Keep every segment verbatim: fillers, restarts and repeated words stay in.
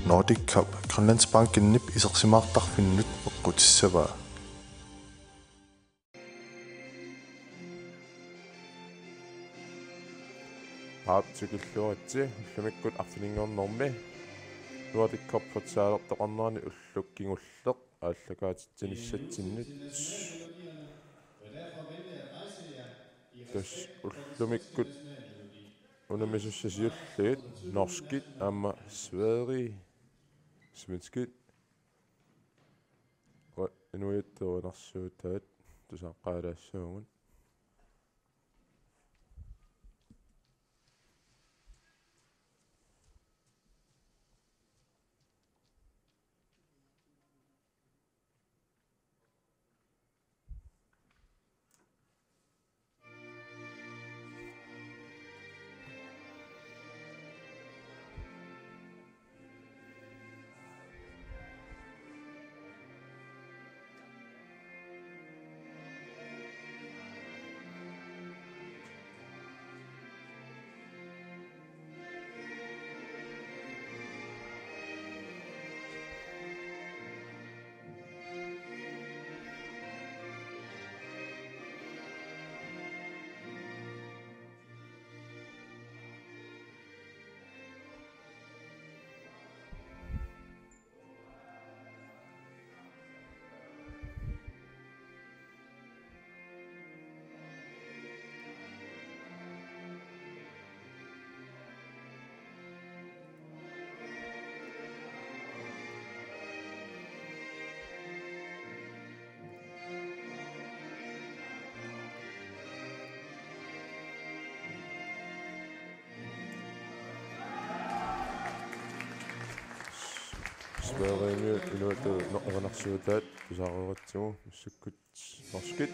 Nordic Cup Grønlandsbankenip isersimaartarfinnut eqqutissavaa. Aap, tikilluaritsi ullumikkut arfininngornermi Nordic Cup futsalertoqarnerani ulloq kingulleq aallakaatitsinissatsinnut. Tassa ullumikkut unammisussat siulliit norskit aamma Sverige, svenskit, inuiattut erinarsuutaat tusaaqqaalaassaagut. Sverigemiut inuiattut erinarsuutaat tusaareeratsigu massakkut norskit.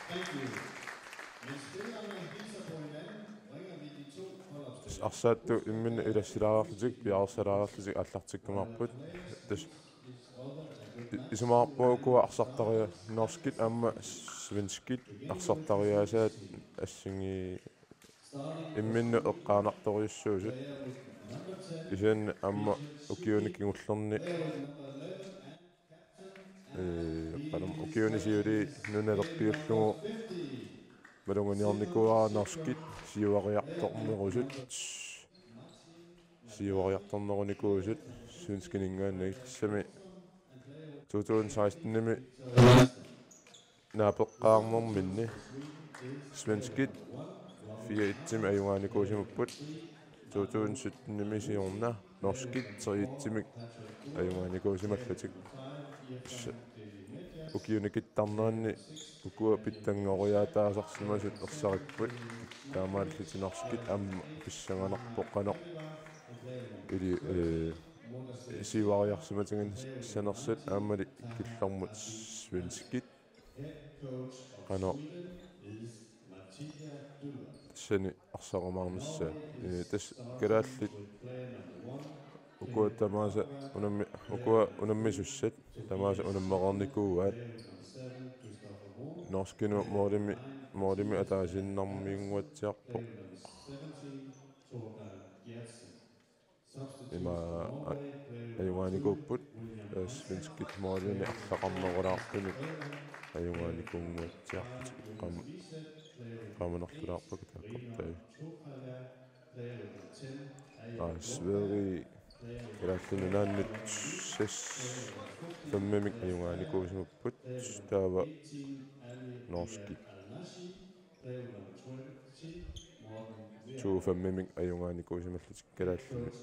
Thank you. Mens spillerne hilser på hinanden, bringer vi de to holdopstillinger. Arsaattut imminnut ilassilaariarlutik, piareersalaariarlutik aallartikkumaarput. Tassa i-, isumaqarpunga ukua arsartaria-, norskit aamma svenskit arsartariaasaat assingi imminnut eqqaanartorujussuusut. Kisianni aamma ukiuni kingullerni, ee, qanoq ukiuni siulii nunalerpiullugu maluginiarnikuuara norskit siuariartornerusut. Siuariartornerunikuusut svenskininngaanniit, tassami to tusind seksten-imi naapeqqaarnerminni svenskit fire et-imik ajugaanikuusimapput, to tusind sytten-imi siorna norskit tre et-imik ajugaanikuusimallutik. Tassa ukiuni kittarneranni ukua pitsanngoriaataasarsimasut ersaripput, taamaallutik norskit aamma pissanganarpoq qanoq ili, ee, siuariarsimatiginissanersut aammali killormut svenskit qanoq tassani arsarumaarnissaat. Ee, tassa kalaallit ukua tamaasa unammi-, ukua unammisussat tamaasa unammeqarnikuuaat. Norskinut målimi, målimi ataasiinnarmiunnguatsiarpoq. Ima a-, ajugaanikuupput, ee, svenskit målinik arlaqarnerulaartumik ajugaanikuunnguatsiarput qam-, qamanerlulaarpakka taakkortai. Aa, Sverige, Kalaallit Nunaannut ses-, femimik ajugaanikuusimapput, taava norskit to femimik ajugaanikuusimallutik kalaallimik.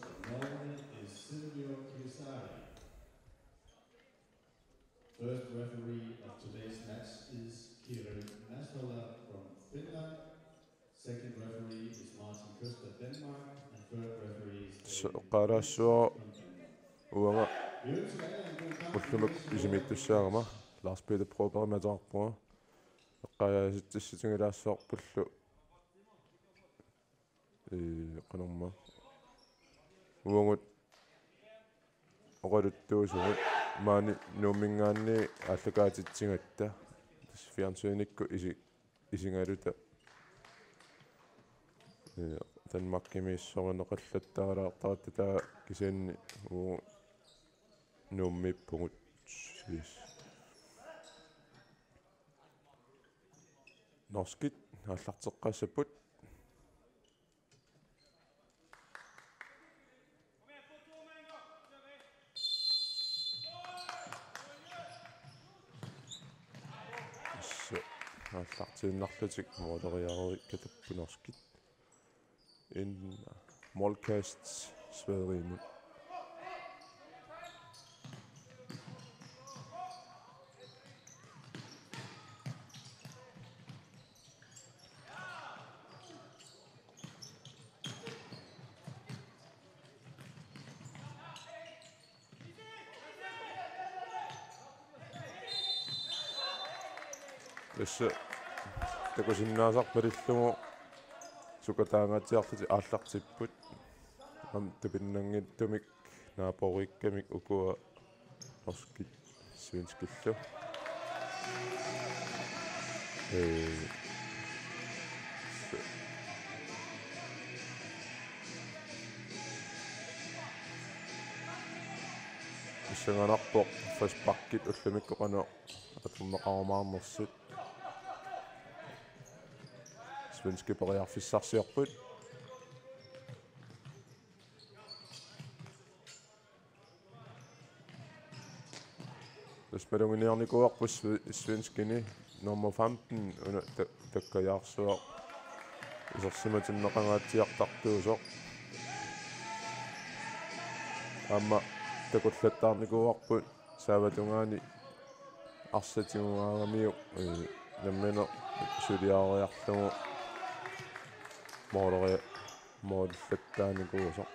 First referee of today's match is Kirill Nasola from Finland. Second referee is Martin Køster, Denmark. And third referee is Eqqaalaassuara uanga ullumikkut isimiittussaagama Lars Peter Brobergimik ateqarpunga. Eqqaalaasitsissutigilaassavara pullu. Ee, qanormaa. Uagut oqaluttuusugut maani Nuumminngaanniit aallakaatitsigatta. Tassa fjernsynikkut isi-, isigaluta. Ee, Danmarkimiissorineqallattaalaartaratta taava kisianni uagut Nuummiippugut. Yes. Norskit aallarteqqaassapput. Tassa aallartiinnarlutik måleriareerikkatapput norskit. En målkast Sverigemut. Tassa takusinnaasarput malillugu sukataangaatsiarlutik aallartipput. Aamma tupinnanngitsumik naapureerikkamik ukua norskit svenskillu. Ee, s-, pissanganarpoq frisparkit ullumikkut qanoq atorneqarumaarnersut. Svenskit periarfissarsiorput. Tassa maluginiarnikuuarput sve-, svenskini nummer femten una ta-, takkajaarsuaq isersimatinneqangaatsiartartuusoq. Aamma takullattaarnikuuarput saavatungaani arsaq tigugaangamiuk, ee, nammineq suliariarlugu måleri-, målillattaanikuusoq.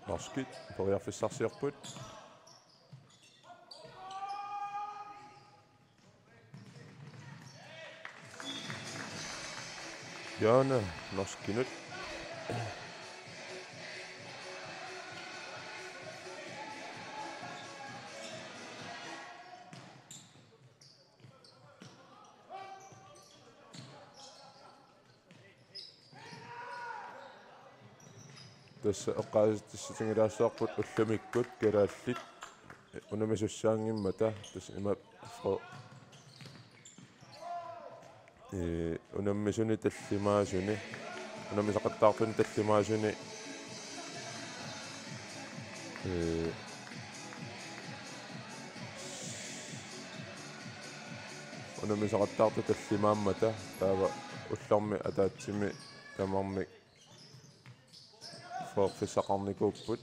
Norskit periarfissarsiorput. Hjørne, norskinut. Tassa eqqaasitsissutigilaassavara ullumikkut kalaallit unammisussaanngimmata, tassa ima fro-, ee, unammisuni tallimaasuni, unammisaqattaartuni tallimaasuni, ee, unammisaqattaartut tallimaammata, taava ullormi ataatsimi tamarmik fyrrefissaqarnikuupput,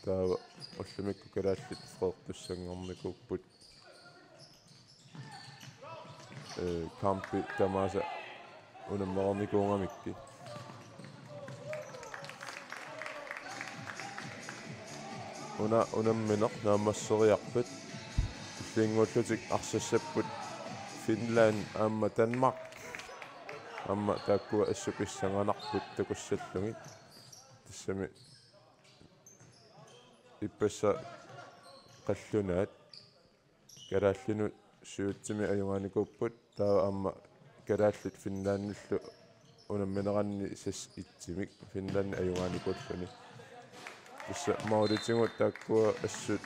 taava ullumikkut kalaallit fyrretussanngornikuupput. Ee, kampi tamaasa unammereernikuugamikkit. Una unammineq naammasseriarpat tullinnguullutik arsassapput Finland aamma Danmark. Aamma taakkua assut pissanganarput takussallugit. Tassami ippassaq qallunaat kalaallinut syvogtyvemi ajugaanikuupput, taava aamma kalaallit Finlandillu unammineranni seks et-imik Finlandi ajugaanikuulluni. Tassa maulitigut taakkua assut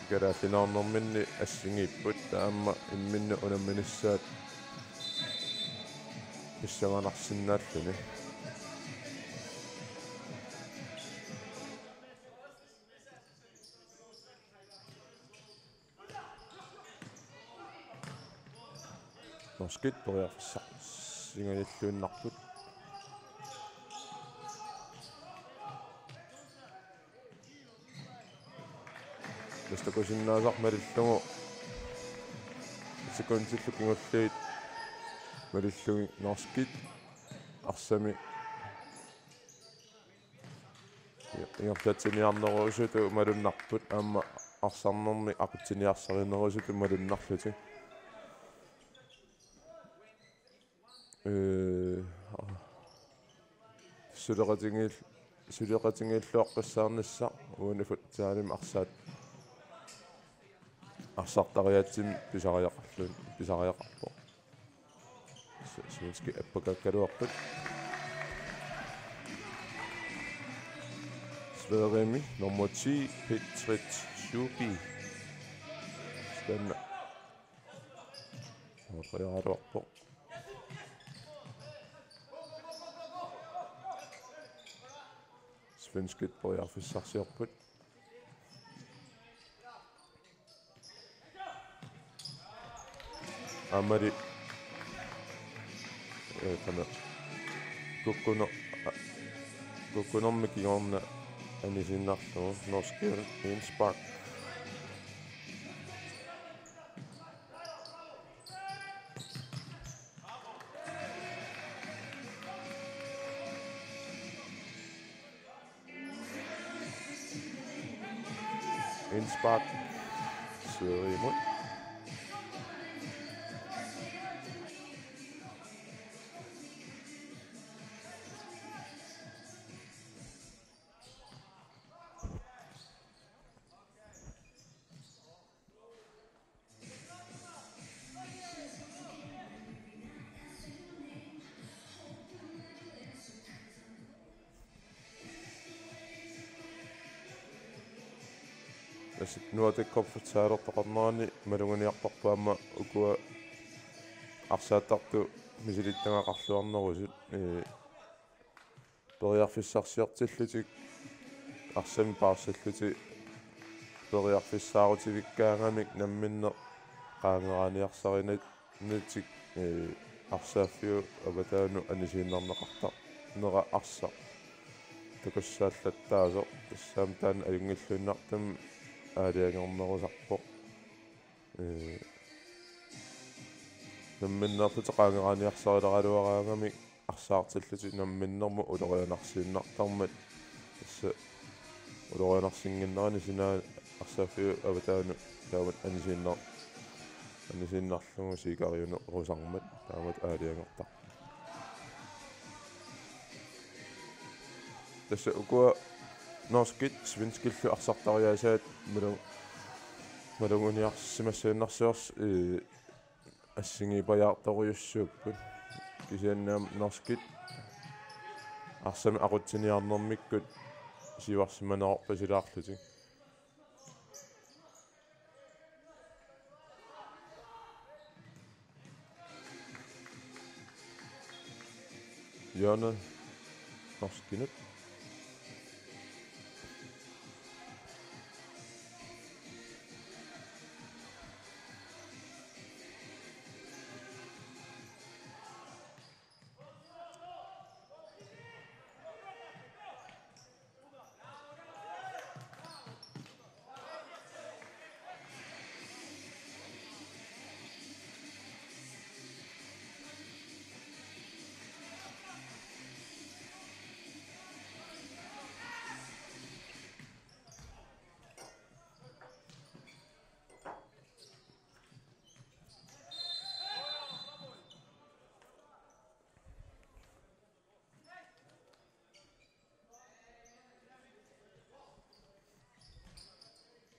kalaallinerminni assigiipput, taava aamma imminnut unamminissaat pissanganarsinnaalluni. Norskit periarfissaarsingajalluinnarput. Tassa takusinnaasaq malillugu sekundillu kingulliit malillugit norskit arsami ingerlatsiniarnerusutut malunnarput, aamma arsarnermik aqutsiniarsarinerusutut malunnarlutik. Ee, suleqatigiil-, suleqatigiilluaqqissaarnissaq uani futsalimi arsaat arsartariaatsimik pisariaqarluni, pisariaqarpoq. S-, svenskit appakaakkaluarput. Sverigemi nummer ti, Petrit Schuby. Spændende. Aaqqiaraluarpoq. Svenskit periarfissarsiorput. Aammali, eh, kana. Kukkuno-, a-, kukkunermi kingorna anisiinnarlugu norskit indspark. Indspark. Sverige imod. Tassa Nordic Cup futsaleqarnerani maluginiarparput aamma ukua arsaattartut misilittagaqarluarnerusut, ee, periarfissarsiortillutik arsamik paarsillutik periarfissaarutivikkaangamik namminneq qaangeraniarsarineq- -tik, ee, arsaaffiup avataanut anisiinnarneqartarnera arsaq takussaallattaasoq, tassami taanna ajunngilluinnartumik aalajangernerusarpoq. Ee, namminneerlutik qaangeraniarsarileraluaraangamik arsaartillutik namminnermut ulorianarsiinnartarmat, tassa ulorianarsinnginnerani sinaani arsaaffiup avataanut taamatut anisiinnar-, anisiinnarlugu siikariunerusarmat taamatut aalajangertarpoq. Tassa ukua norskit svenskillu arsartariaasaat malu-, maluguniarsimassannarsiors-, ee, assigiipajaartorujussuupput. Kisianni aamma norskit arsamik aqutsiniarnermikkut siuarsimanerorpasilaarlutik. Hjørne. Norskinut.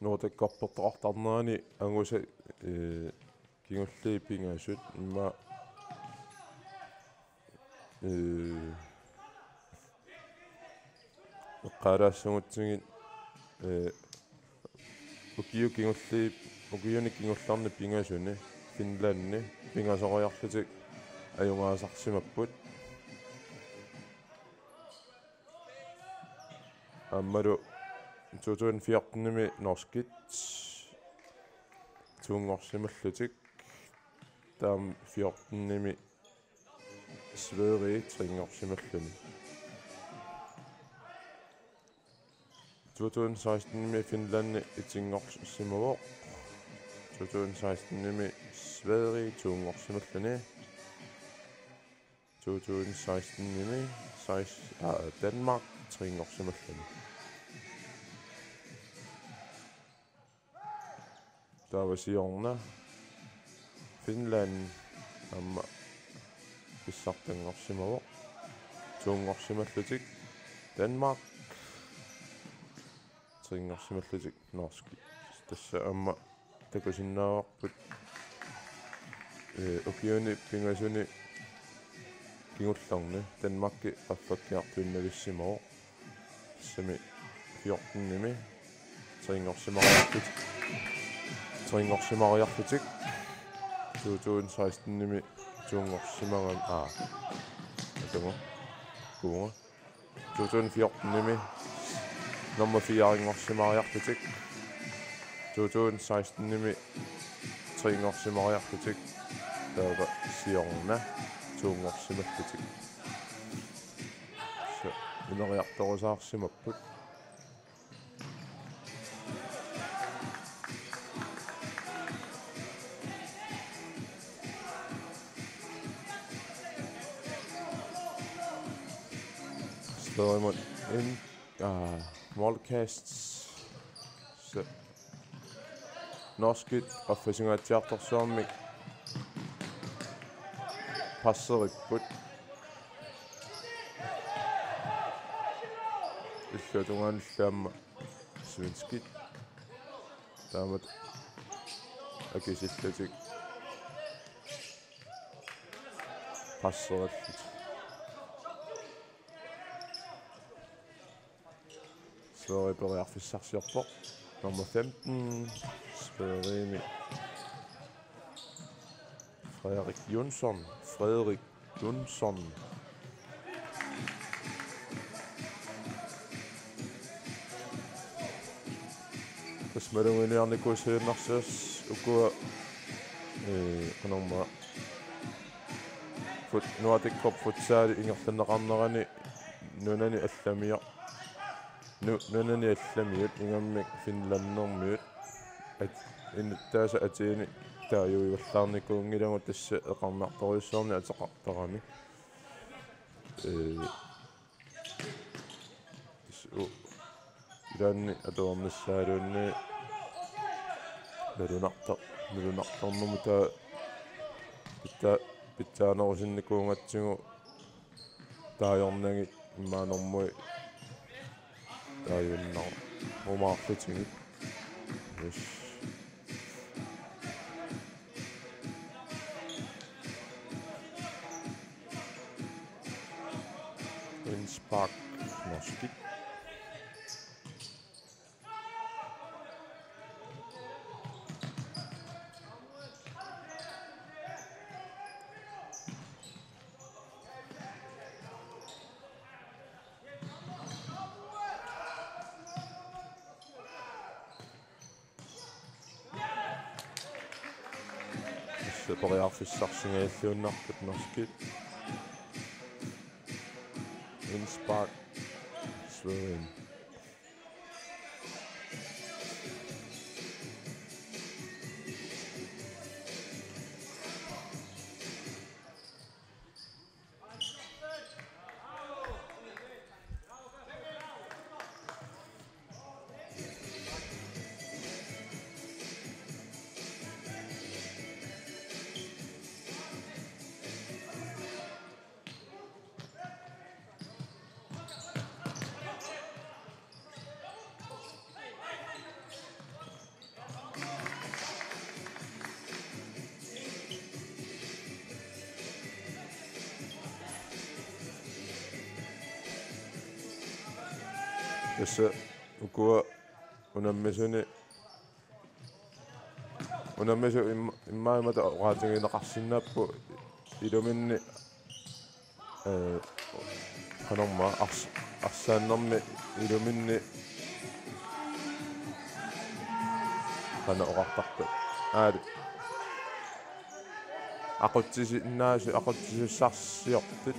Nordic Cup-ertoqartarnerani angusat, ee, kingulliit pingasut immaqa Ee, eqqaalaassagutsigit, ee, ukiut kingulliit, ukiuni kingullerni pingasuni Finlandi pingasoriarlutik ajugaasarsimapput. Aammalu to tusind fjortenimi norskit toogfyrresimallutik, taama fjortenimi Sverige tregfyrresimalluni. To tusind sekstenimi Finlandi etogfyrresimavoq. To tusind sekstenimi Sverige toogfyrresimalluni. To tusind sekstenimi seks-, aa, Danmark tregfyrresimalluni. Taava siorna Finland aamma pissartanngorsimavoq. Toogfyrresimallutik Danmark, tregfyrresimallutik norskit. Tassa aamma takusinnaavarput, ee, ukiuni pingasuni kingullerni Danmarki qaffakkiartuinnavissimavoq. Tassami fjortenimi tregfyrresimariarlutik. Tregfyrresimariarlutik. To tusind sekstenimi toogfyrresimagami, aa. Atama. Kuunga. To tusind fjortenimi nummer fire-nngorsimariarlutik. To tusind sekstenimi tre-nngorsimariarlutik. Taava siorna to-nngorsimallutik. Tassa ineriartorusaarsimapput. Størimut in, aa, målkast. Tassa norskit qaffasingaatsiartorsuarmik passeripput. Illuatungaanullu aamma svenskit taamatut akisillutik passerillutik. Sverige periarfissarsiorpoq. Nummer femten, Sverigemi Frederik Jonsson. Frederik Jonsson. Tassa maluginiarnikuussannginnarsiuk ukua, ee, qanormaa, fut-, Nordic Cup futsal ingerlanneqarnerani nunani allamiut, nu-, nunani allamiut ingammik Finlandermiut at-, inuttaasa Atheni taajuivallaarnikuunngilagut tassa eqarnartorujussuarnik ateqartarami. Ee, tassa u-, ilaanni atuarnissaaluunniit nalunartar-, nalunartarnermut taava pitsa-, pitsaanerusinnikuugatsigu taajornagit immaqa normui taajunnarumaarlutigit. Yes. Innspark, norskit. Tassa periarfissarsingajalluinnarput norskit. Innspark, Sverige. Tassa ukua unammisuni, unammisut imma-, immaqa imatut oqaatigineqarsinnaapput iluminni, ee, qanormaa ars-, arsaannermi iluminni qanoq oqartarpa. Aali. Aqutsisinnaasut, aqutsisussarsiortut.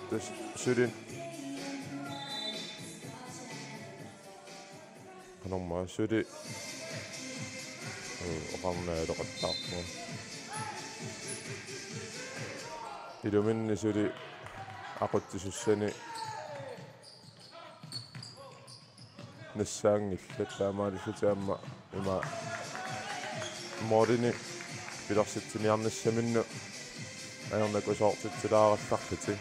Tassa suli qanormaa suli, ee, oqarneq naleqattaarpunga. Iluminni suli aqutsisussanik nassaanngillat, taamaalillutik aamma ima målinik pilersitsiniarnissaminnut ajornakusoortitsilaarallarlutik.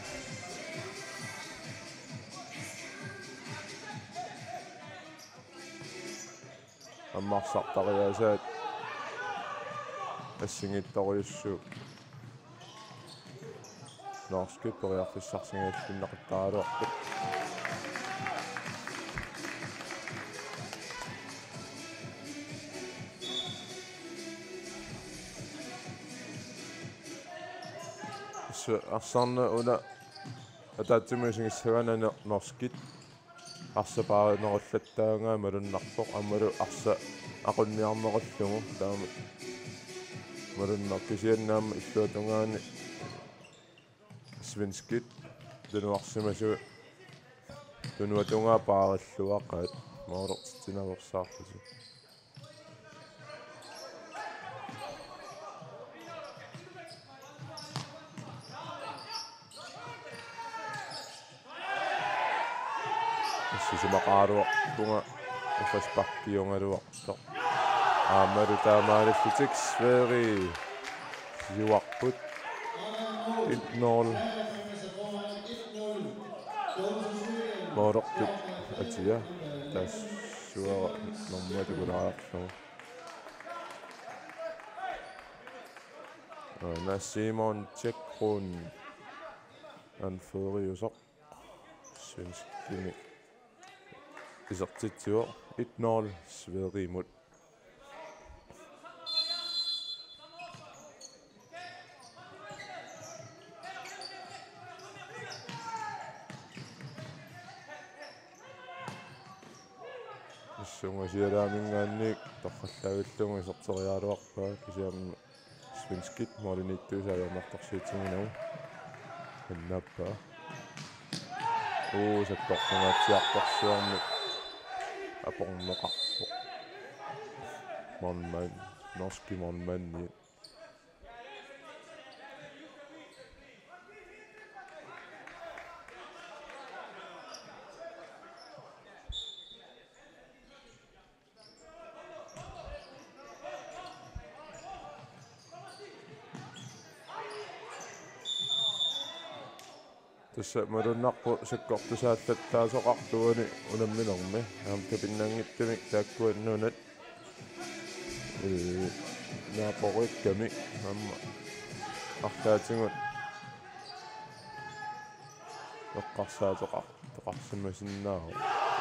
Ammarsartariaasaat assigiittorujussuuvoq. Norskit periarfissarsigalluinnaqattaraluarput. Tassa arsaarneq una ataatsimut isigissagaanni norskit arsaq paarinerullattaarnera malunnarpoq, aammalu arsaq aqunniarnerullugu taama malunnarpoq, kisianni aamma illuatungaani svenskit tunuarsimasut tunuatungaa paarilluaqaat, målertitsinaveersaarlutik. Isumaqaraluarpunga, frisparkiugaluartoq. Aammalu taamaalillutik Sverige siuarput. Et nul. Målertut atia. Tassuuna nummer tukulaarlugu. Aana Simon Tjekkrun anføreriusoq svenskimik isertitsivoq, et nul Sverigimut. Issunga sialaaminngaanniit torrallavillugu iserteriaraluarpaa, kisianni svenskit målimiittuisa ajornartorsiutiginagu. Annaappaa. Uu, sakkortungaatsiartorsuarmik aporneqarpoq. Målmand, norski målmandi. Tassa malunnarpoq sakkortusaallattaasoqartuani unamminermi. Aamma tapinnanngitsumik taakkua nunat, ee, naaporiikkamik aamma arlaatigut eqqarsaatoqar-, toqarsimasinnaavoq.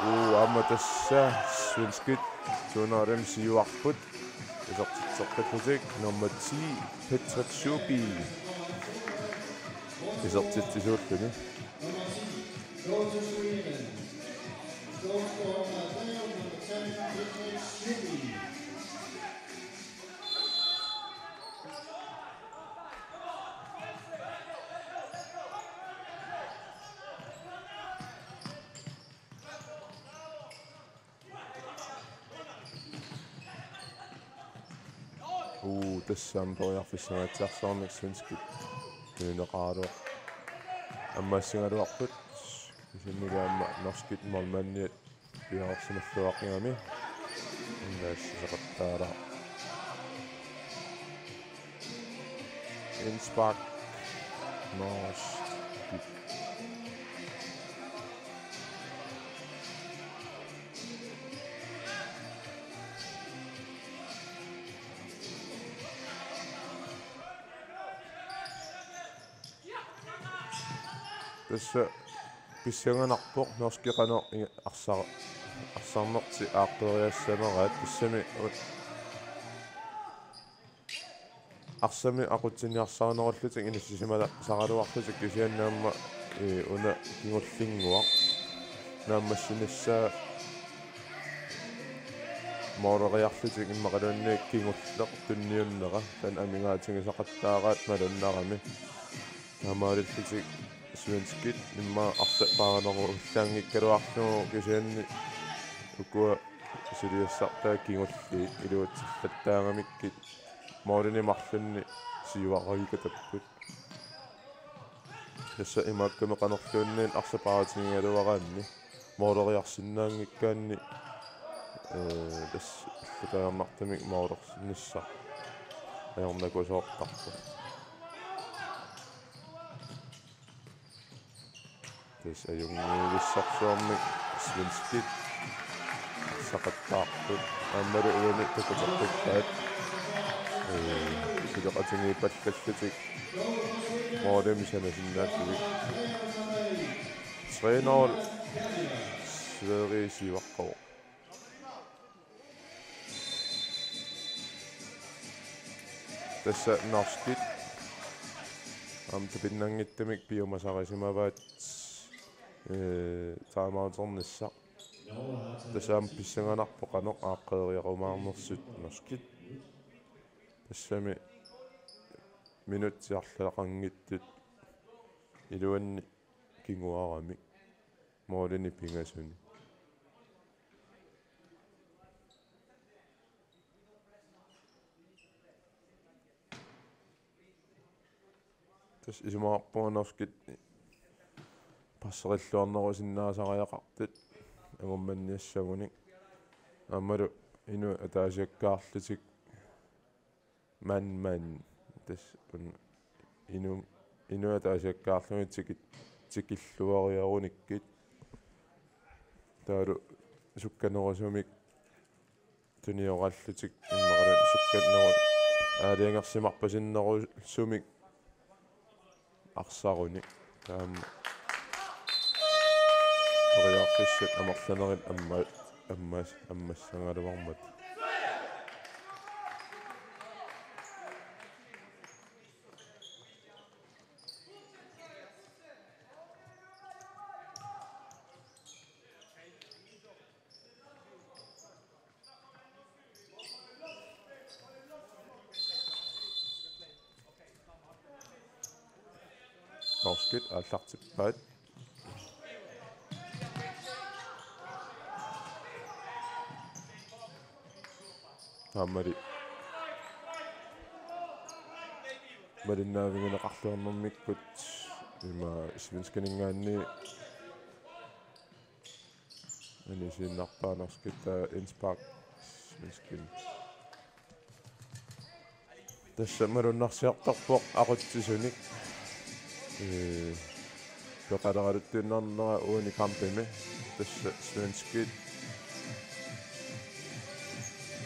Uu, aamma tassa svenskit tuunarim siuarput. Isertitseqqillutik nummer ti, Patrick Schuby. Isertitsisuulluni. Uu, tassa aamma periarfissanngaatsiarsuarmik svenskit tunineqaraluarput. Ammaassigaluarput. Kisianni aamma norskit målmandiat piareersimalluaqigami. Innaassuseqattaalaaq. Indspark. Norskit. Tassa Pissanganarpoq norskit qanoq i-, arsar-, arsarnertik aaqqeriassamaraat, tassami u-, arsami aqutsiniarsarinerullutik inissisimalaaraluarlutik, kisianni aamma, ee, una kingullinnguaq naammassinissaa mooleriarlutik immaqaluunniit kingulleq tunniunnera taanna amigaatigisaqattaaraat malunnarami. Taamaalillutik svenskit immaqa arsaq paarinerullaanngikkaluarlugu, kisianni ukua suliassartaat kingulliit iluatsillattaagamikkit moolini marlunni siuaragikatapput. Tassa imaakkami qanorluunniit arsaq paaritigigaluaraanni mooleriarsinnaanngikkaanni, ee, tassa illutajornartumik moolersinnissaq ajornakusoortarpoq. Tassa ajunngivissarsuarmik svenskit arsaqattaarput. Aammalu uani takuteqqippaat, ee, suleqatigiippallallutik moolimi sanasinnaallugit. Tre nul. Sverige siuaqqavoq. Tassa norskit aamma tapinnanngitsumik piumasarisimavaat, ee, timeouternissaq. Tassa aamma pissanganarpoq qanoq aaqqeriarumaarnersut norskit. Tassami minutsit arlalaqanngitsut iluanni kinguaramik moolini pingasuni. Tassa isumaqarpunga norskit passerilluarnerusinnaasariaqartut angummanniassagunik. Aammalu inuit ataasiakkaarlutik man man. Tassa un-, inu-, inuit ataasiakkaarlugit tikit-, tikilluariarunikkit. Taavalu sukkanerusumik tunioraallutik immaqaluunniit sukkanneru-, aalajangersimarpasinnerusumik arsarunik. Taama periarfissat amerlanerit amma-, ammas-, ammassagaluarmata. Norskit aallartippaat. Aammali malinnaavigineqarluarnermikkut ima svenskaninngaanniit anisiinnarpaa norskit, taava indspark svenskit. Tassa malunnarsiartorpoq aqutsisunik. Ee, peqaleraluttuinnarnera uani kampimi. Tassa svenskit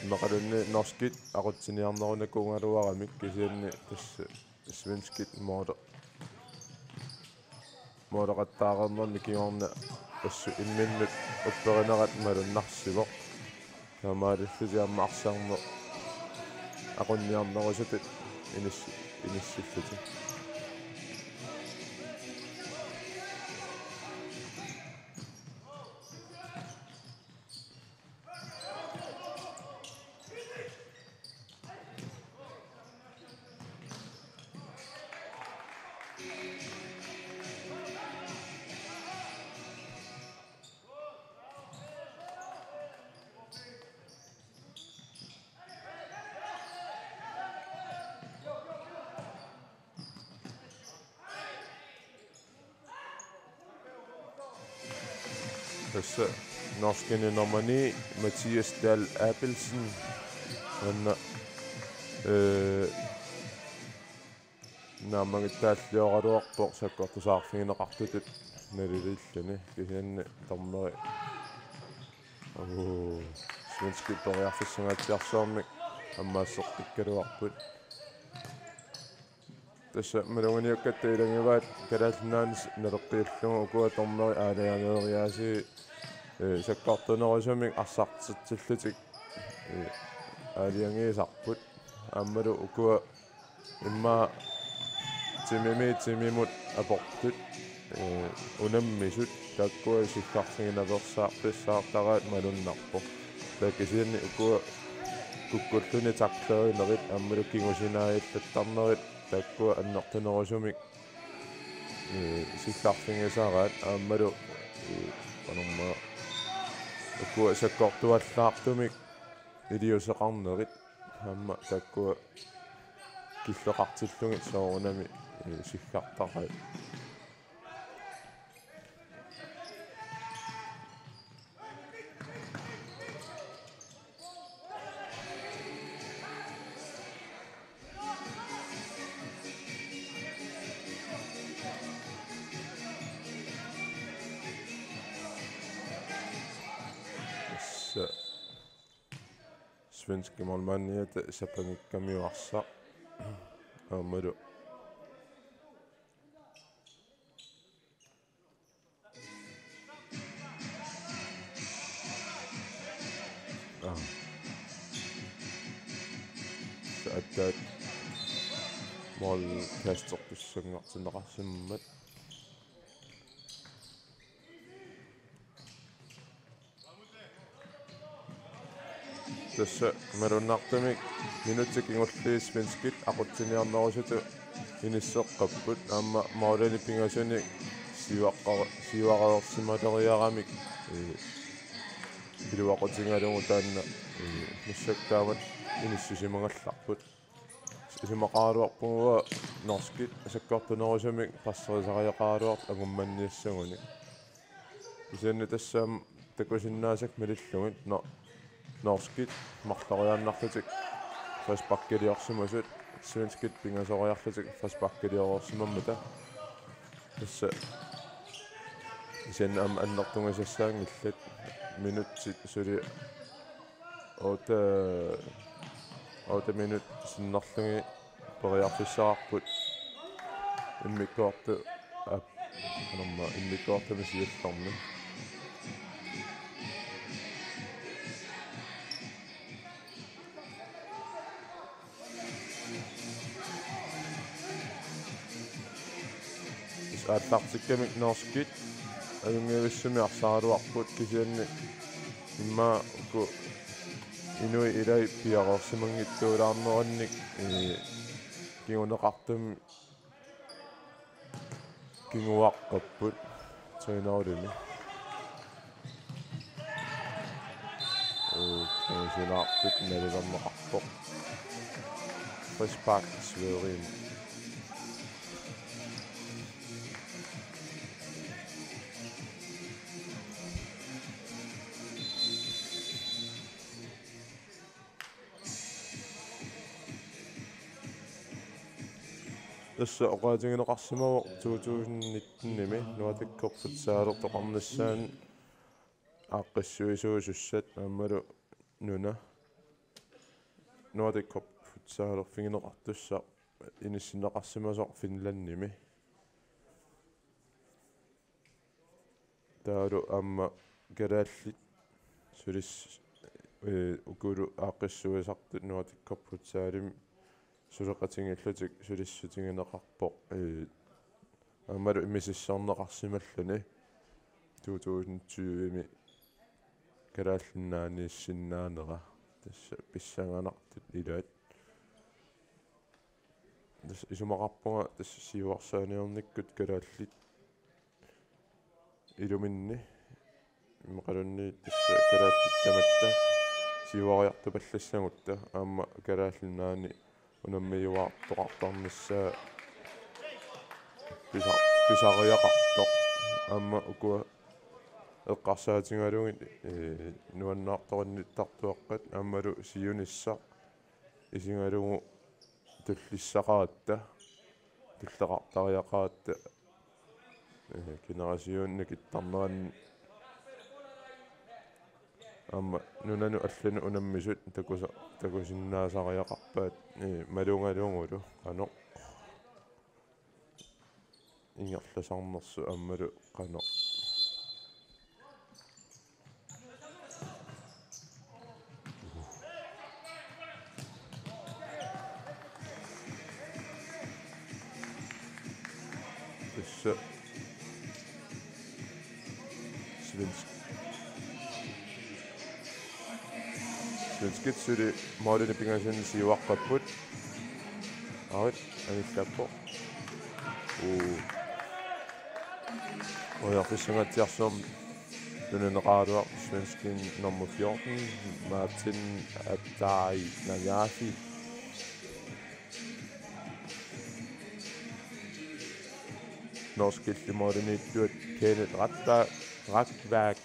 immaqaluunniit norskit aqutsiniarnerunakuugaluaramik, kisianni tassa svenskit moole-, mooleqattaareernermi kingorna assut imminnut upperinerat malunnarsivoq. Taamaalillutik aamma arsarneq aqunniarnerusutut inis-, inissillutik. Tassa norskini nummer ni, Mathias Dahl Abelsen. Taanna, ee, naammagittaallioraraluarpoq sakkortusaarfigineqartutut naliliilluni, kisianni dommeri. Oo, svenskit periarfissanngaatsiarsuarmik ammaasseqqikkaluarput. Tassa maluginiukkatta ilagivaat Kalaallit Nunaanni naleqqiullugu ukua dommeri aalajangeeriaasii, eh, sakkortunerusumik arsartitsillutik, eh, aalajangiisarput. Aammalu ukua immaqa timimi timimut aportut, eh, unammisut taakkua sillarsiginaveersaarpissaartaraat malunnarpoq. Taava kisianni ukua kukkulluni taklerinerit aammalu kingusinaajullattarnerit taakkua annertunerusumik, eh, sillarfigisaraat aammalu, eh, qanormaa ukua sakkortuallaartumik iliuuseqarnerit aamma taakkua killeqartillugit soorunami, eh, siggartaqaat. Tassa svenski målmandiata sapangikkamiuk arsaq. Aammalu Aa. Aatsaat målkastertussanngortinneqarsimammat. Tassa malunnartumik minutsit kingulliit svenskit aqutsiniarnerusutut inisseqqapput aamma målini pingasunik siuaqqare-, siuareersimaleriaramik, eh, iluaqutigalugu taanna, eh, massakkut taamatut inississimagallarput. Isumaqaraluarpunga norskit sakkortunerusumik passerisariaqaraluartut angummanniassagunik. Kisianni tassa aamma takusinnaasakka malillugit no-, norskit marloriaannarlutik frisparkiliorsimasut, svenskit pingasoriarlutik frisparkilioreersimammata. Tassa kisianni aamma annertugisassaanngillat, minutsit suli otte, otte minut sinnerlugit periarfissaqarput immikkoortu-, ap-, qanormaa immikkoortumi siullermi. Aallartikkamik norskit ajunngivissumik arsaraluarput kisianni immaqa uku inuit ilaat piareersimanngitsuulaarnerannik, eh, kinguneqartumik kinguaqqapput tredive-mi. Uu, sinaartut nalilerneqarpoq. Frispark Sverige. Tassa oqaatigineqarsimavoq to tusind nitten-imi Nordic Cup futsalertoqarnissaanut aaqqissuisuusussat aammalu nuna Nordic Cup futsalerfigineqartussaq inissinneqarsimasoq Finlandimi. Taavalu aamma kalaallit sulis-, ee, ukulu aaqqissuisartut Nordic Cup futsalimi suleqatigiillutik sulissutigineqarpoq, ee, aammalu misissorneqarsimalluni to tusind tyve-mi Kalaallit Nunaanniissinnaanera tassa pissanganartut ilaat. Tassa isumaqarpunga tassa siuarsaaniarnikkut kalaallit iluminni immaqaluunniit tassa kalaallit tamatta siuariartupallassagutta aamma Kalaallit Nunaanni unammiuaartoqartarnissaa pisa-, pisariaqartoq aamma ukua eqqarsaatigalugit, ee, nuannaartoqarnittartuaqqat aammalu siunissaq isigalugu tullissaqaratta, tulleqartariaqaratta, ee, generationi nakittarneranni aamma nunanut allanut unammisut takusa-, takusinnaasariaqarpaat, ee, malugalugulu qanoq. ingerlasarnersut aammalu qanoq. Tassa svensk-, svenskit suli målinik pingasunit siuaqqapput. Arit, anillappoq. Uu. Periarfissangaatsiarsuarmik tunineqaraluarpoq svenskin nummer fjorten, Martin Atai Najafi. Norskilli målimiittuat Kenneth Ratta-, Rakvak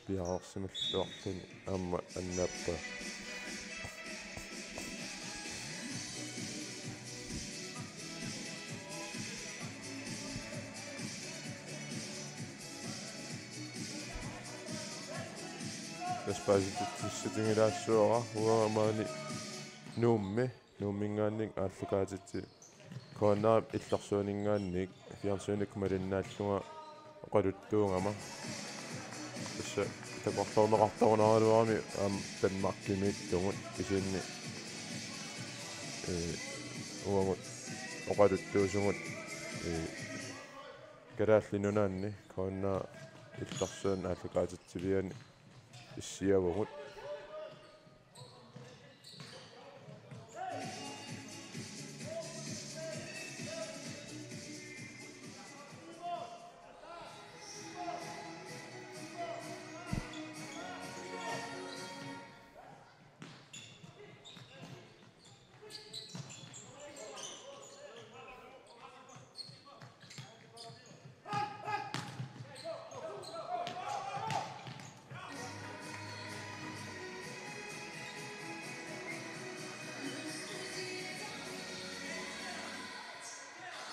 piareersimalluarluni aamma annaappaa. Tassa paasititsissutigilaassuara uanga maani Nuummi, Nuumminngaanniit aallakaatitsi K N R-ip illersuininngaanniit fjernsynikkut malinnaallunga oqaluttuugama. Tassa takorloorneqartarunaraluarami aamma Danmarkimiittugut kisianni, ee, uagut oqaluttuusugut, ee, Kalaallit Nunaanni K N R illersuineq aallakaatitsiviani issiavugut.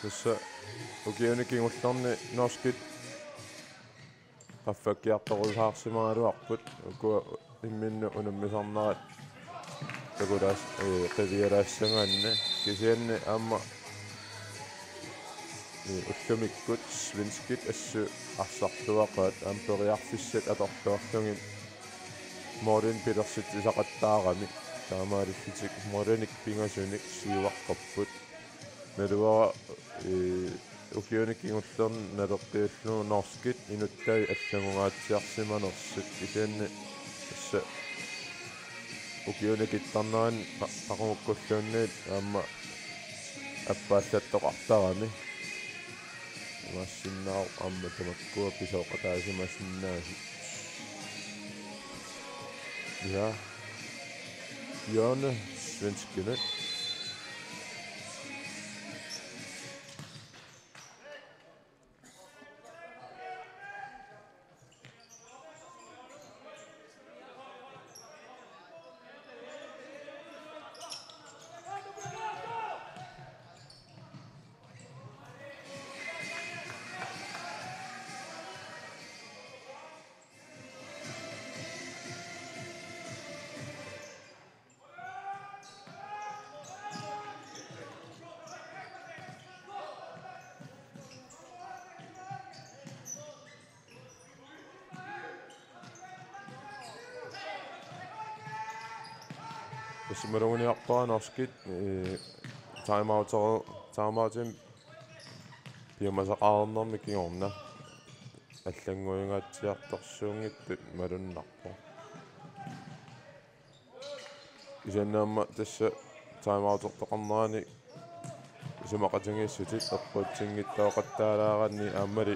Tassa ukiuni kingullerni norskit qaffakkiartorusaarsimagaluarput, ukua imminnut unammisarnerat takulaas-, ee, qivialaassagaanni, kisianni aamma, ee, ullumikkut svenskit assut arsarluaqaat aamma periarfissat atorluarlugit målinik pilersitsisaqattaarami, taamaalillutik målinik pingasunik siuaqqapput. Naluara, ee, ukiuni kingullerni naleqqiullugu norskit inuttai allangungaatsiarsimanersut, kisianni tassa ukiuni kittarnerani qa-, qaqugukkulluunniit aamma appaallattoqartarami. Imaassinnaavoq aamma tamakkua pisooqataasimasinnaasut. Ja. Hjørne, svenskene. Tassa maluginiarpara norskit, ee, timeout-, timeoutimik piumasaqareernermi kingorna allannguingaatsiartorsuunngitsut malunnarpoq. Kisianni aamma tassa timeoutertoqarnerani isumaqatigiissutit eqquutsinngitsoortaqattaalaaraanni aammali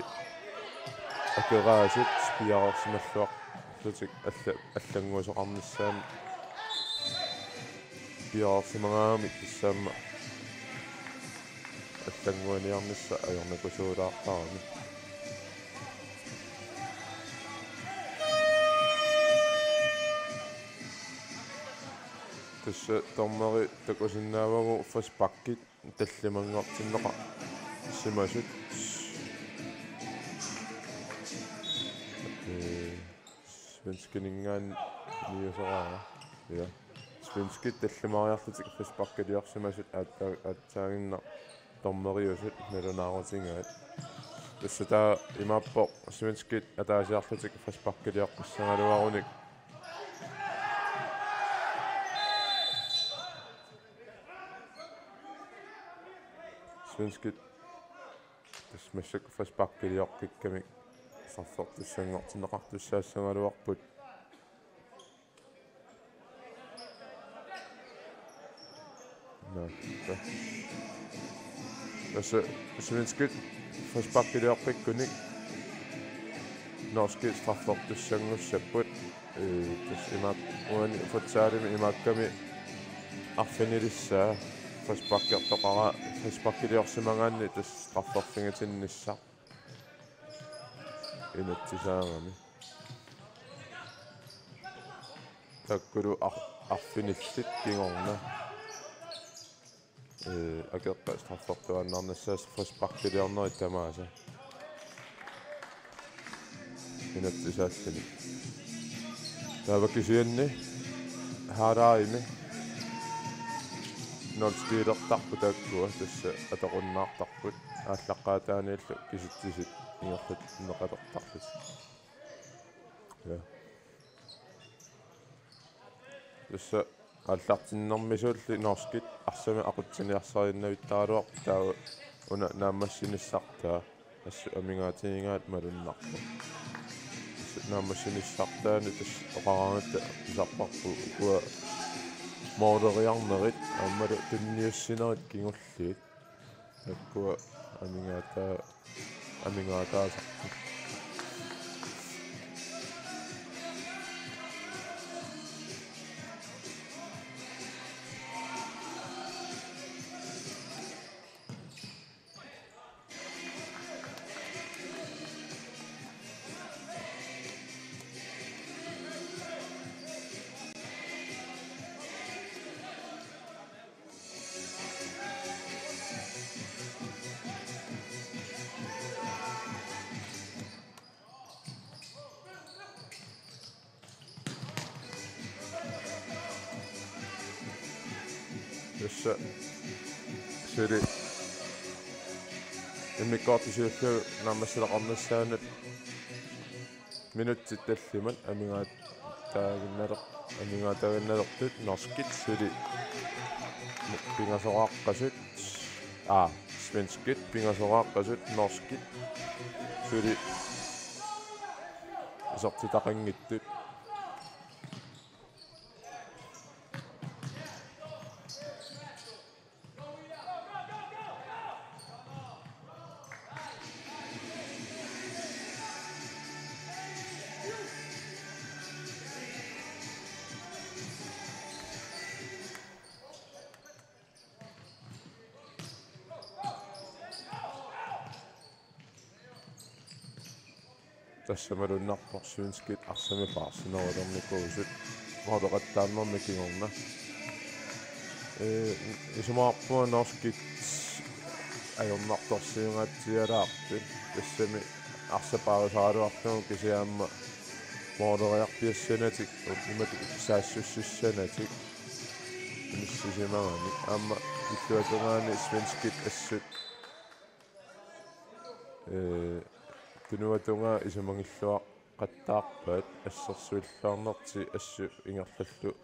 akeraasut piareersimalluarlutik alla-, allannguisoqarnissaannik piareersimagaangamik tassa aamma allannguiniarnissaq ajornakusuulaartarami. Tassa dommeri takusinnaavagut frisparkit tallimanngortinneqarsimasut. Ee, svenskininngaanniit niusoraara. Ja. Svenskit tallimaariarlutik frisparkiliorsimasut aatsa-, aatsaaginnaq Dommeriusut nalunaarutigaat. Tassa taava imaappoq svenskit ataasiarlutik frisparkilioqqissagaluarunik. Svenskit tassa massakkut frisparkilioqqikkamik straffertussanngortinneqartussaassagaluarput. Nå, ta-, tassa svenskit frisparkilioqqikkunik norskit straffertussanngussapput. Ee, tassa imaak-, uani futsalimi imaakkami arfinilissaa frisparkertoqaraa, frisparkiliorsimagaanni tassa strafferfigitinnissaq inatsisaagami. Taakkulu ar-, arfinillit kingorna. Ee, akeqqa straffertuaannarnissaat frisparkiliornerit tamaasa. Inatsisaalluni. Taava kisianni halvlegimi nul-stilertarput taakkua tassa atoqunnaartarput aallaqqaataaniillu kisitsisit ingerlanneqalertarlutik. Ja. Tassa aallartinnermisuulli norskit arsamik aqutsiniarsariinnavittaaraluarput taava una naammassinissartaa assut amigaatigigaat malunnarpoq. Assut naammassinissartaani tassa oqaraangatta pisarparput ukua mooleriarnerit aammalu tunniussinerit kingulliit. Taakkua amigaataa-, amigaataasarput. Tassa suli immikkoortoq siulliulluni naammassineqarnissaanut minutsit tallimat amigaataaginnaleq-, amigaataaginnalertut norskit suli pingasoraaqqasut, aa, svenskit pingasoraaqqasut norskit suli isertitaqanngitsut. Tassa malunnarpoq svenskit arsamik paarsinerulernikuusut mooleqattaarnermi kingorna. Ee, isumaqarpunga norskit ajornartorsiungaatsialaartut. Tassami arsaq paarisaraluarlugu kisianni aamma mooleriarpiassanatik, imatut saassussissanatik inissisimagaanni. Aamma illuatungaani svenskit assut ee, tunuatungaa isumagilluaqqattaarpaat, assersuilluarnertik assut ingerlallu-,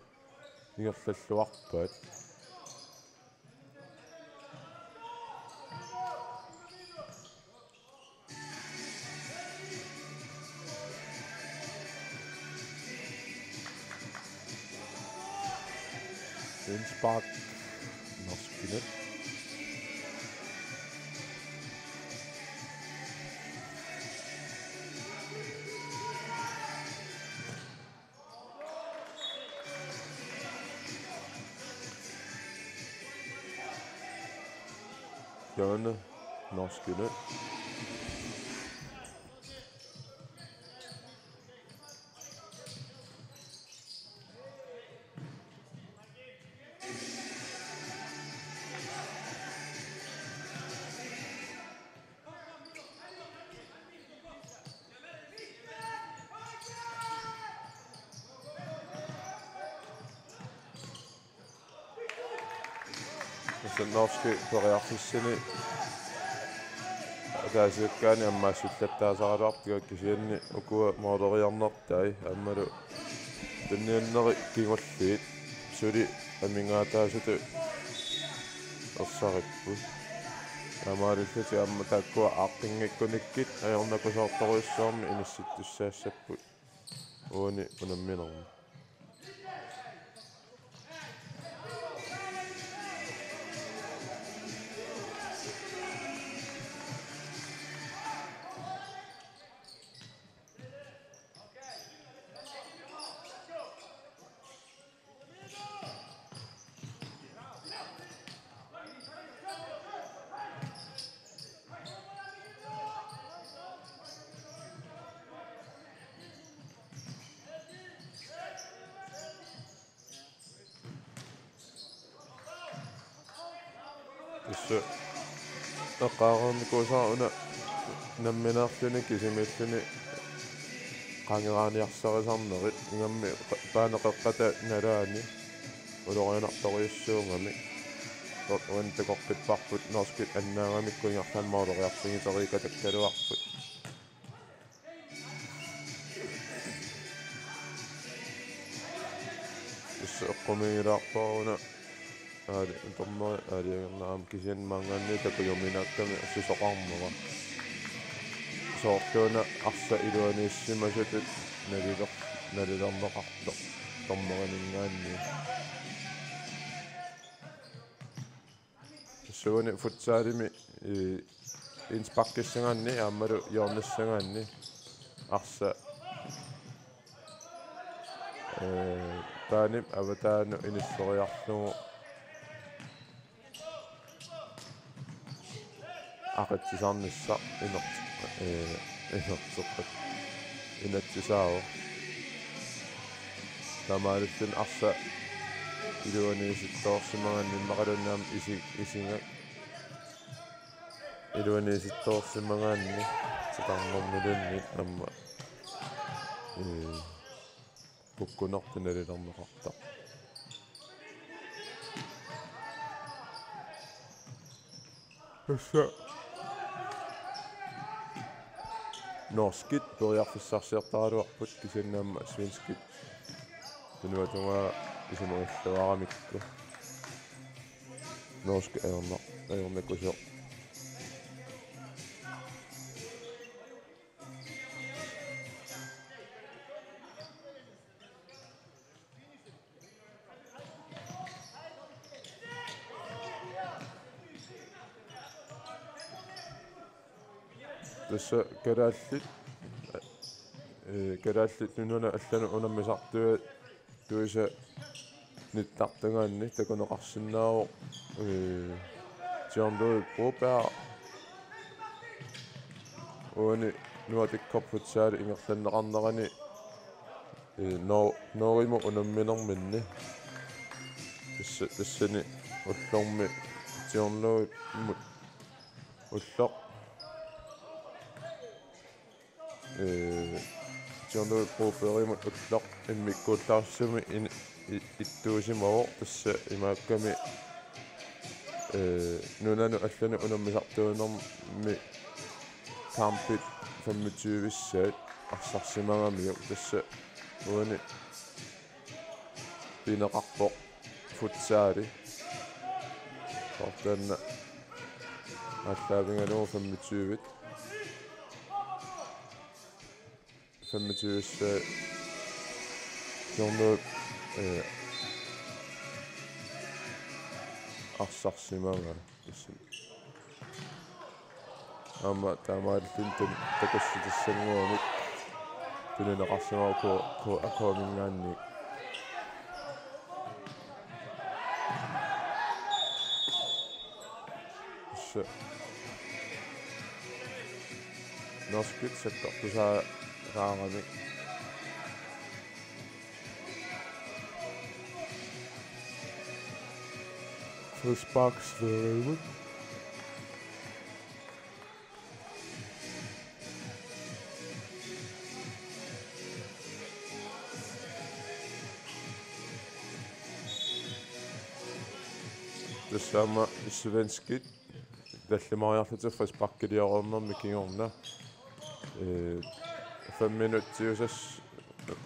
ingerlalluarpaat. Indspark. Norskit. Hjørne. Norskit. Norskit periarfissanik ataasiakkaani ammaassillattaasaraluartiga, kisianni ukua mooleriarnertai aammalu tunniunnerit kingulliit suli amigaataasutut ersaripput. Taamaalillutik aamma taakkua aaqqinngikkunikkit ajornakusoortorujussuarmik inissittussaassapput uani unamminermi. Tassa eqqaareernikuusara una nammineerluni kisimiilluni qangeraaniarsarisarnerit, ingammik qa-, baaneqeqqata nalaani ulorianartorujussuugamik. Uani takoqqipparput norskit annaagamikku ingerlaannaq mooleriarfigiteriikatakkaluarput. Tassa eqqumiigilaarpara una aali-, dommeri aalajangerneq aamma, kisianni maanngaanniit takujuminaakkami susoqarmara. Soorluuna arsaq iluaniissimasutut naliler-, nalilerneqartoq dommerininngaanniit. Tassuuna futsalimi, ii, indsparkissagaanni aammalu hjørnessagaanni arsaq, ee, baanip avataanut inisseriarlugu aqitsisarnissaq inert-, ee, inerteqqat inatsisaavoq. Taamaalilluni arsaq iluaniisittoorsimagaanni immaqaluunniit aamma isi-, isigak iluaniisittoorsimagaanni titarnermiluunniit aamma, ee, kukkunertut nalilerneqartoq. Tassa norskit periarfissarsiortaraluarput, kisianni aamma svenskit tunuatungaa isumagalluaramikku. Norsk ajorna-, ajornakusoq. Tassa kalaallit, ee, Kalaallit Nunaanni allanut unammisartuisa nittartagaanni takuneqarsinnaavoq, ee, John Louis Broberg uani Nordic Cup Futsal ingerlanneqarnerani, ee, Nor-, Norgemut unamminerminni. Tassa-, tassani ullormi John Louis-mut ulloq, ee, John Louis Brobergimut ulloq immikkuullarissuarmi in-, i-, ittuusimavoq, tassa imaakkami, ee, nunanut allanut unammisartuunermi kampit femogtyve-ssaat arsarsimagamiuk, tassa uani pineqarpoq futsali. Taanna aallaavigalugu femogtyve. Femogtyve-ssaat John Louis, ee, arsarsimagaa. Aamma taamaalilluni tun-, takussutissannguamik tunineqarsimavoq K-, K-, A K-minngaanniit. Tassa norskit sakkortusaa-, -saaramik. Frispark Sverige. Tassa aamma Svenskit tallimariarlutik frisparkiliornermi kingorna. Ee, fem minutsiusas-,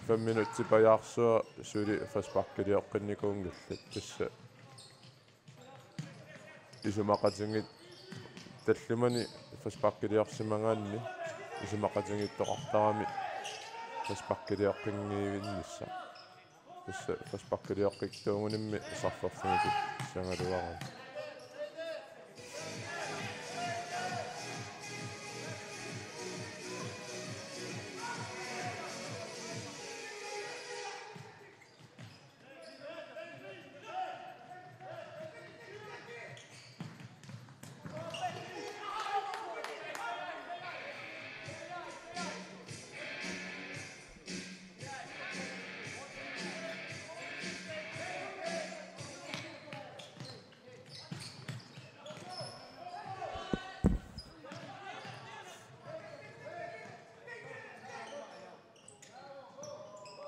fem minutsit pajaarsua suli frisparkilioqqinnikuunngillat. Tassa isumaqatigiit tallimani frisparkiliorsimagaanni isumaqatigiittoqartarami frisparkilioqqinngivinnissaq. Tassa frisparkilioqqikkuugunimmi sarfaffigitik sagaluarami.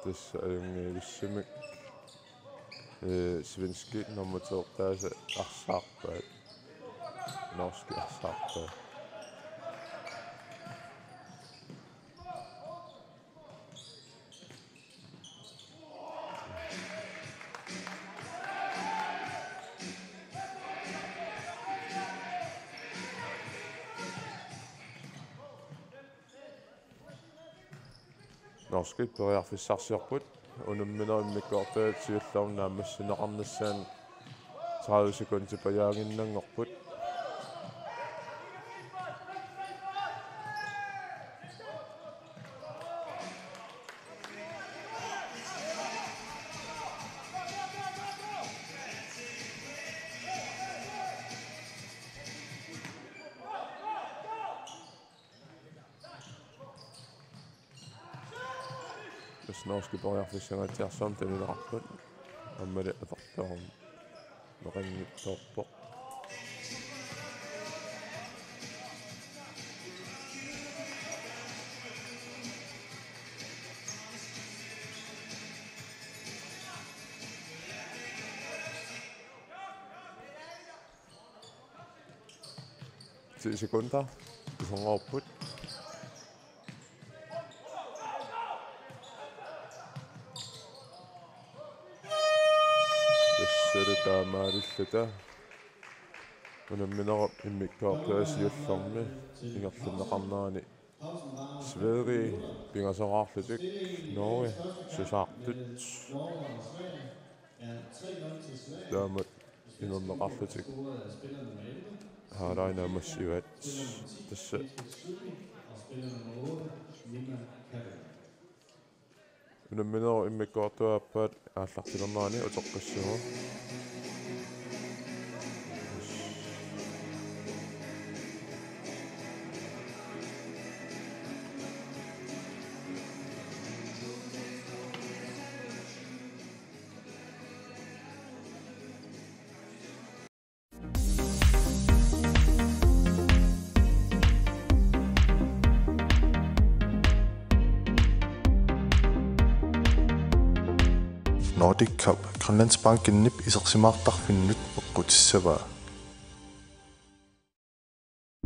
Tassa ajunngivissumik, ee, svenskit nummer to-rtaasa arsaarpaat. Norskit arsaarpaat. Norskit periarfissarsiorput, unamminerup immikkoortuata siullermik naammassineqarnissaanut tredive sekundit pajaaginnanngorput. Tassa norskit periarfissangaatsiarsuarmik tunineqarput. Aammali atortoorneqanngitsoorpoq. Ti sekunder. Isumaqarput. Tassalu taamaalilluta unamminerup immikkoortuata siullermik ingerlanneqarnerani Sverige pingasoraarlutik, Norge susaartut. Taamatut inerneqarlutik halvleg naammassivaat. Tassa unamminerup immikkoortuata aappaat aallartilernerani uteqqissaagut. Nordic Cup Grønlandsbankenip isersimaartarfinnut eqqutissavaa.